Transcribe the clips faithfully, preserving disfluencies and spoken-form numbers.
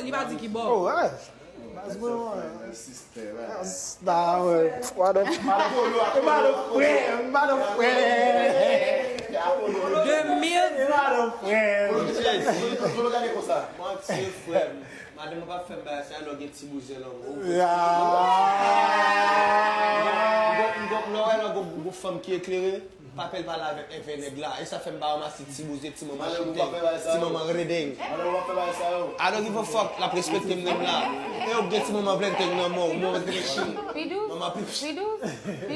li pa di ki bò. Oh, ouais. Baz mwen, ouais. Nah, ouais. What the, what the, what the friend, what the friend. De mil. What the friend. Kolo gade konsa. Mwen se frè m. Madanm mwen pa fè m bagay sa lè w gen ti bouzen nan men w. M gon lè w wè nan gon fanm ki eklere, pa pè l pale avèk èvè nèg la. E sa fè m pa ranmase ti bouzen, ti manman chitèk, ti manman redeng. I don't give a fuck, l ap respekte m menm la. E yo gen ti manman plenteng nan men w, manman pipchi. Manman pipchi.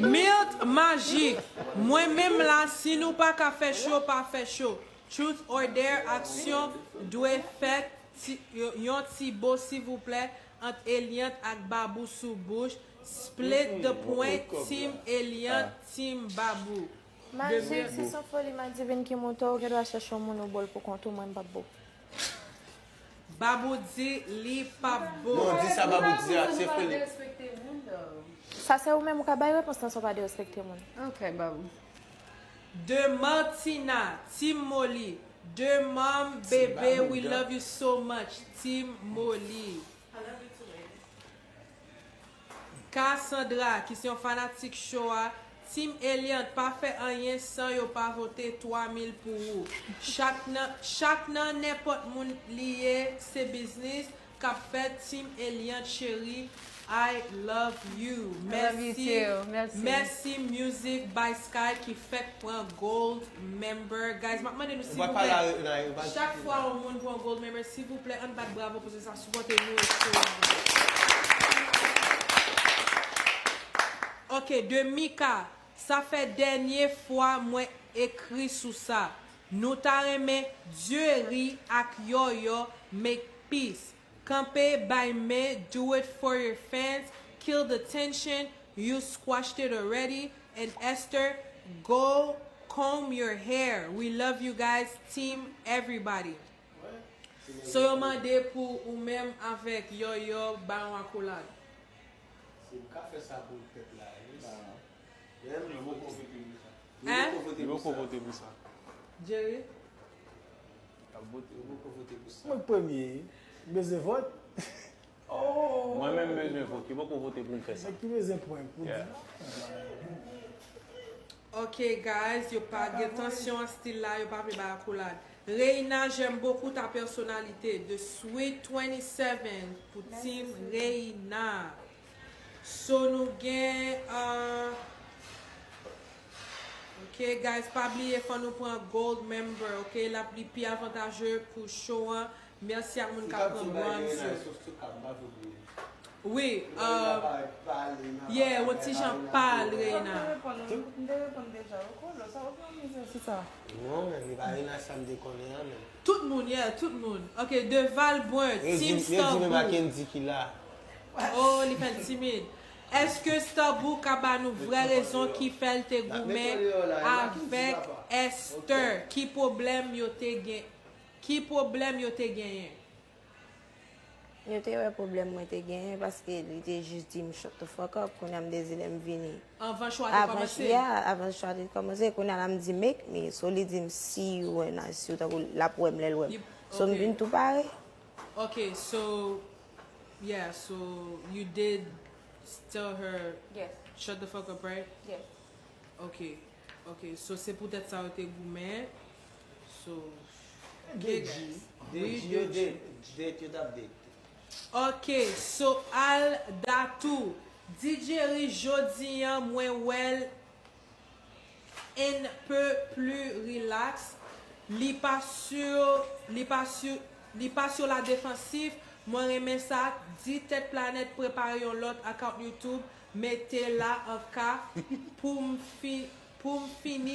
Milt Magic. Mwen menm la, si nou pa ka fè cho, pa fè cho. Truth or dare, aksyon dwe fèt. Ti- yo- yon ti bo silvouplè ant Eliant ak Babou sou bouch. Split the point, team Eliant, team Babou. Majik, si se yon foli madivin ki moute w, ou gen dwa chèche yon moun ou bo l pou kont ou, mwen m p ap bo. Babou di li p ap bo. Non, di sa Babou di a, se foli. Sa se ou menm ou ka bay repons lan si w pa derespekte moun. Ok, Babou. De Martina, Team Molly. De Mom, Bebe, we love you so much, Team Molly. Cassandra, ki se yon fanatik cho a, Team Eliant, pa fè anyen san yo pa vote twa mil pou ou. Chak nan, chak nan nenpòt moun li ye, se biznis k ap fèt. Team Eliant cheri, I love you. I love you too. Merci. Merci Music by Sky ki fèk pran gold member. Guys, m ap mande nou silvouplè. Chak fwa yon moun pran gold member, silvouplè, ann bat bravo paske sa sipòte nou e show. Ok, de Mika, sa fè dènye fwa mwen ekri sou sa. Nou ta renmen Dieury ak Yòyò make peace. Kanpe bay men, do it for your fans, kill the tension, you squashed it already, and Esther, go comb your hair. We love you guys, team everybody. So yo mande pou ou menm avèk Yòyò bay yon akolad. Si m ka fè sa pou pèp la, yes. Menm yo poko vote pou sa. Hein? Yo poko vote pou sa. Jerry? Yo poko vote pou sa. Mwen k premye. Bezwen vòt. Mwen menm bezwen vòt, yo poko vote pou m fè sa. Nèg ki bezwen pwen pou di. Yeah. Ok guys, yo pa gen tansyon an stil la, yo pa vle bay akolad. Reina, j'aime beaucoup ta personnalité. The Sweet twenty-seven pou Team Reina. So nou gen uh, ok guys, pa bliye fò nou pran gold member, ok, l ap li pi avantaje pou show an. Mèsi ak moun k ap pran bronze yo. Wi, um, yeah, yon ti jan pal Reina. M te reponn deja. Ou konnen sa, ou pran mizè sou sa. Non, men li pa Reina sa m te konnen an, men. Tout moun, yeah, tout moun. Ok, Deval Brun, Team Starbou. Mackendy ki la. Oh, li fè l timid. Èske Starbou ka ba nou vrè rezon ki fè l te goumen avèk Esther? Ki pwoblèm yo te gen? Ki pwoblèm yo te genyen? Yo te wè pwoblèm mwen te genyen paske li te jis di m shut the fuck up, kounye a m te di lè m vini. Anvan show a te kòmanse? Yeah, avan show a te kòmanse, kounye a la m di make me, so li di m see you when I see you, tankou l ap wè m lè l wè m. So m vin tou pare. Ok, so, yeah, so you did tell her Yes. Shut the fuck up, right? Yes. Ok, ok, so se poutèt sa yo te goumen. So, Date yo, date, date yo t ap date. Ok, so Al Datou, D J Ri jodi an mwen wè l un peu plus relax. Li pa sur, li pa sur, li pa sur la défensive. Mwen renmen sa. Di Tèt Planèt prepare yon lòt account YouTube, mete la an ka pou m fi, pou m fini